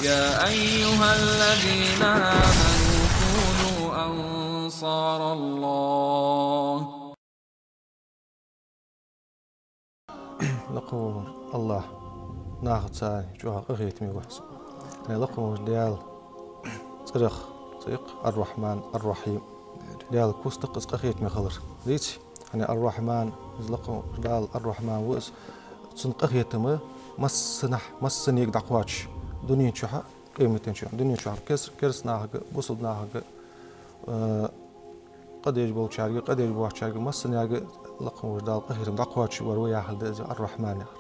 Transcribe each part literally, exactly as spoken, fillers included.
يا أيها الذين آمنوا كونوا أنصار الله. Лакха волча АллахӀ нахаца чӀоагӀа къахетаме ва. Хьай лакха волча Даьла цӀерах цӀи я-кх Ар-Рахьман, Ар-Рахьим. Даьла куц да-кх из къахетаме хилар. Дийций? Хьай Ар-Рахьман, из лакха волча Дала Ар-Рахьман ва из. Цун къахетам массанахьа, массанега дӀакхоачаш, дунен чухьа, къематден чухьа, дунен чухьа кер-, кераста нахага, бусалба нахага, э, къа деш болчарга, къа деш боацачарга, массанега лакха волча Дала къахетам дӀакхоачаш вар ва яхилга да из Ар-Рахьман яхар.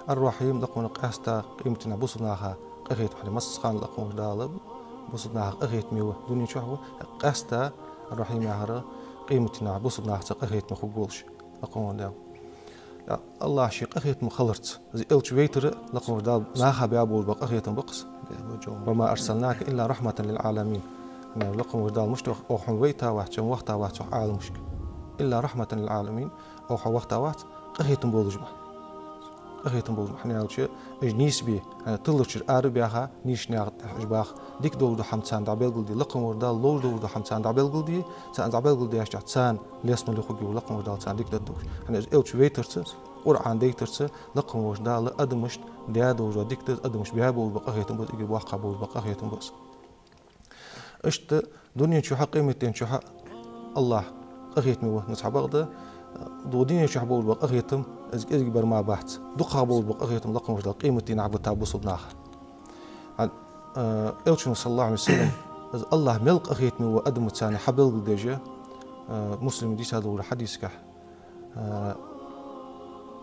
Ар-Рахьим лакха волча къаьстта къематдийнахьа бусалба наха къахетам хьаде. Массахана лакха волча Дала бусалба наха къахетаме ва дунен чухьа ва, къаьстта Ар-Рахьим яхар къематдийнахьа бусалба нахаца къахетаме хургволаш лакха волча Дала. АллахӀ ший къахетам хиларца, из элча вайтар а лакха волча Дала наха баь болаш бола къахетам ба-кх из. وما أرسلناك إلا رحمة للعالمين. Лакха волча Дала мишта йоах: оаха хьо вайта вац, хьо вахийта вац оаха Ӏаламашка. إلا رحمة للعالمين, оаха хьо вахийта вац къахетам болаш ба. Къахетам болаш ба, хӀана аьлча, уж нийсбе, хӀана, тиларчура ара а баьха, нийсача наькъа тӀа уж баха, дика долаш дола хӀама царна дӀабелгалде, лакха волча Дала ловш долаш дола хӀама царна дӀабелгалде, царна дӀабелгалдеш тӀехьа царна лестамал хургья лакха волча Дала царна дика дергдолаш. ХӀана аьлча, элча вайтарца, Къуръан дайтарца лакха волча Дала адамашта даь долаш дола дика да из, адамашта баь болаш бола къахетам ба из, эггара боккха болаш бола къахетам ба из. Иштта дунен чухьа, къематден чухьа АллахӀ къахетаме ва, ну, цхьабакъда, дукха дунен чухьа болаш бола къахетам из кӀезига бар мара бац. ДукхагӀа болаш бола къахетам лакха волча Дала къематдийнахьа бита бусалба наха. ХӀана, э, элчано, صلى الله عليه وسلم, из АллахӀ мел къахетаме ва адамашца хьабелгалдеш, э, Муслима дийца долча хьадисагахь, э,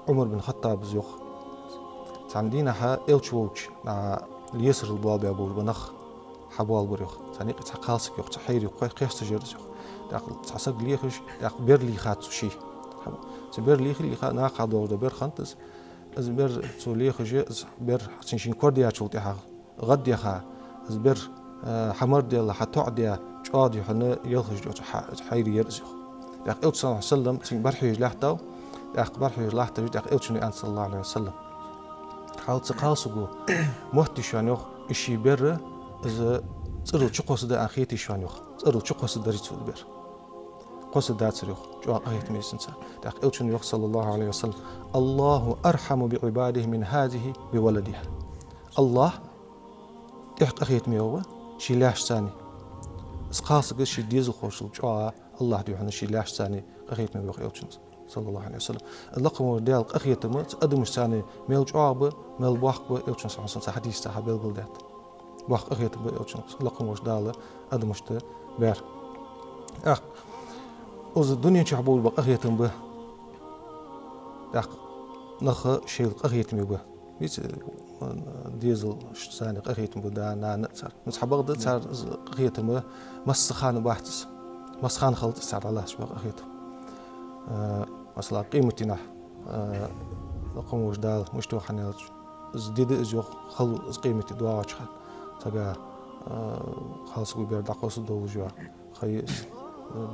Ӏумар бин Хаттаба йоах: цхьан дийнахьа элча волча, а, лесарал боалабаь болаш бола нах хьабоалабир йоах. Царна юкъе цхьа кхалсаг йоах, цхьа хьайра юкъе кхесташ яр из йоах. ТӀаккха цхьа саг лехаш, тӀаккха бер лийхад цо ший. Цу бер лийха, лийха, накха долаш дола бер хиннад из. Из бер цо лехаш, из бер цун шийна корадаьчул тӀехьагӀа гӀадъяха, из бер, э, хьамарделла, хьатоӀадаь, чӀоагӀа дий хьона елхаш йола цу хьа-, хьайра яр из йоах. ТӀаккха элча, صلى الله عليه وسلم, цунга бӀарахьежа лаьттав, тӀаккха бӀарахьежа латташ, тӀаккха элчано аьннад, صلى الله عليه وسلم: хьал цу кхалсаго мотт йиш я йоах, из ший бер, из цӀерал чукхоссаргда аьнна хетий йоах, цӀерал чукхоссаргдарий цо из бер. Кхоссаргдацар йоах, чӀоагӀа къахетаме ва из цунца. ТӀаккха элчано йоах, صلى الله عليه وسلم: الله أرحم بعباده من هذه بولدها. АллахӀ тӀех къахетаме ва ший лаьшца. Из кхалсаг ший дезалхошал чӀоагӀа АллахӀ дий хьона ший лаьшца къахетаме ва йоах элчано, صلى الله عليه وسلم. Лакха волча Даьла къахетам цу адамашца мел чӀоагӀа ба, мел боккха ба, элчано, صلى الله عليه وسلم, цу хьадисаца хьабелгалдаьд. Боккха къахетам ба элчано, лакха волча Дала адамашта баьр. ТӀаккха из дунен чухьа болаш бола къахетам ба. ТӀаккха нах шоайла къахетаме ба. Виц, э, дезалашца къахетаме ба да, нана а цар. Ну, цхьабакъда, цар из къахетам массахана бац из. Массахана хилац из цар дӀалатташ бола къахетам. Э, масала, къематдийнахьа, э, лакха волча Дала мишта ва, хӀана аьлча, из ди да из йоах, хала из къематди доагӀача хана. Сага, э, кхалсаго бер дӀакхоссаргдолаш йола ха я из,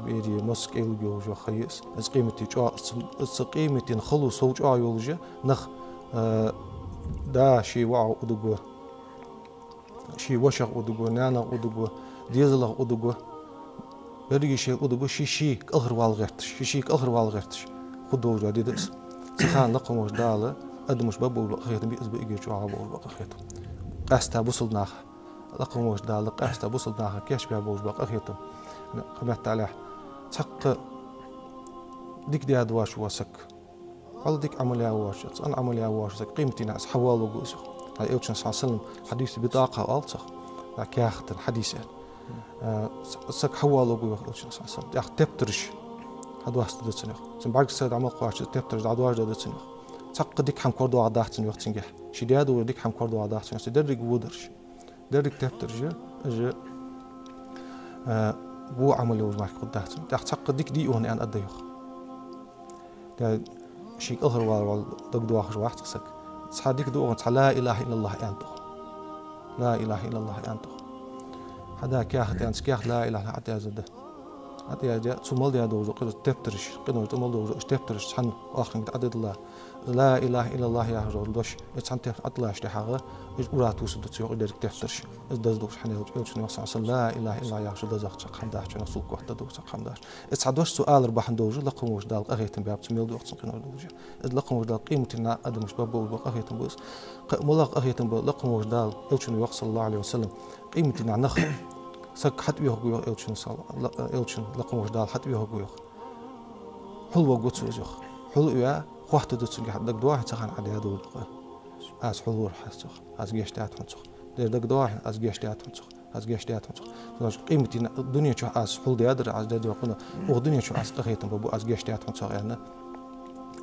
берий моза кӀелга йолаш йола ха я из. Из къематди чӀоагӀа, из, из къематден хало сов чӀоагӀа йолаш я, нах, э, да ший воӀах удуг ва, ший вошах удуг ва, нанах удуг ва, дезалах удуг ва. Беррига шоайла удуг ва, ший-ший кӀалхарвала гӀерташ, ший-ший кӀалхарвала гӀерташ хургдолаш дола ди да из. Цу хана лакха волча Дала адамашта баь болаш бола къахетам ба из, ба эггара чӀоагӀа болаш бола къахетам. Къаьстта бусалба наха, лакха волча Дала къаьстта бусалба наха кийчбаь болаш бола къахетам. Кхы меттел аьлча, цхьаккха дика даь доацаш вола саг, хьал дика Ӏамал яь воацаш, цӀена Ӏамал яь воацаш саг къематдийнахьа из хьавоалавергва из йоах. Хьай элчано, صلى الله عليه وسلم, хьадис, битӀакъа оал цох, каьхатан хьадис я. Э, с-, саг хьавоалавергва йоах элчано, صلى الله عليه وسلم. ТӀаккха тептараш хьадоастаргда цунна йоах. Цун бӀаргса дӀа мел кхоачача тептараш дӀадоажаргда цунна йоах. Цхьаккха дика хӀама корадоагӀаргдац цунна йоах цунгахь. Ше даь дола дика хӀама корадоагӀаргдац цунна йоах, цу деррига водараш. Деррига тептараш, уж, э, во Ӏамал йолаш мара хургдац цунна. ТӀаккха цхьаккха дика дий хьона аьнна аргда йоах. Даь, ший кӀалхарвала вала дагадоахаш вац-кх саг. Цхьа дика ду хьона, цхьа لا إله إلا الله аьннад хьона. لا إله إلا الله аьннад хьона. Хьа да каьхат аьнна, цу каьхата لا إله إلا الله Ӏодерзаргда. ХӀаьта яздеш, цу мел даь долаш дола къинош тептараш, къинош тӀа мел долаш дола уж тептараш цхьан оахкарга тӀа Ӏодилла, ла илахӀа иллаллахӀ яхаш дола дош, из цхьан тептар тӀа Ӏодиллача тӀехьагӀа, уж ура тувсаргда цу юкъе деррига тептараш. Из деза долаш хӀана аьлча, Элчано йоах, саллаллахӀу Ӏалайхи ва саллам, ла илахӀа иллаллахӀ яхаш дола дезагӀа чакх хӀама дац, чӀоагӀа сулкъоттадергда чакх хӀама дац. Из цхьа дош цо алар бахьан долаш, лакха волча Дала къахетам баьб цу мел доагӀача къиношта долаш. Из лакха волча Дала къематдийнахьа адамашта бергболаш бола къахетам ба из. Кхы а малагӀа къахетам ба, лакха волча Дала, Элчано йоах, саллаллахӀу Ӏалайхи ва саллам, къематдийнахьа нах саг хьатӀавоагӀаргва йоах Элчано, сал-, ла-, Элчано, лакха волча Дала хьатӀавоагӀаргва йоах. Хьулвергва цо из йоах. Хьулваь, хоаттаргда цунга, хьа дагадоагӀий хьона цу хана Ӏа даь дола дакъа? Аз хьулвир хьо цох, аз гешт даьд хьона цох. Дера, дагадоагӀий хьона, аз гешт даьд хьона цох, аз гешт даьд хьона цох. Значит, къематдийнахьа, дунен чу аз хьулдаьдар, аз даь дола къинош, укх дунен чу аз къахетам бергба, аз гешт даьд хьона цох, аьнна,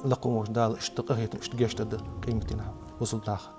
лакха волча Дала иштта къахетам, иштта гешт дергда къематдийнахьа бусалба наха.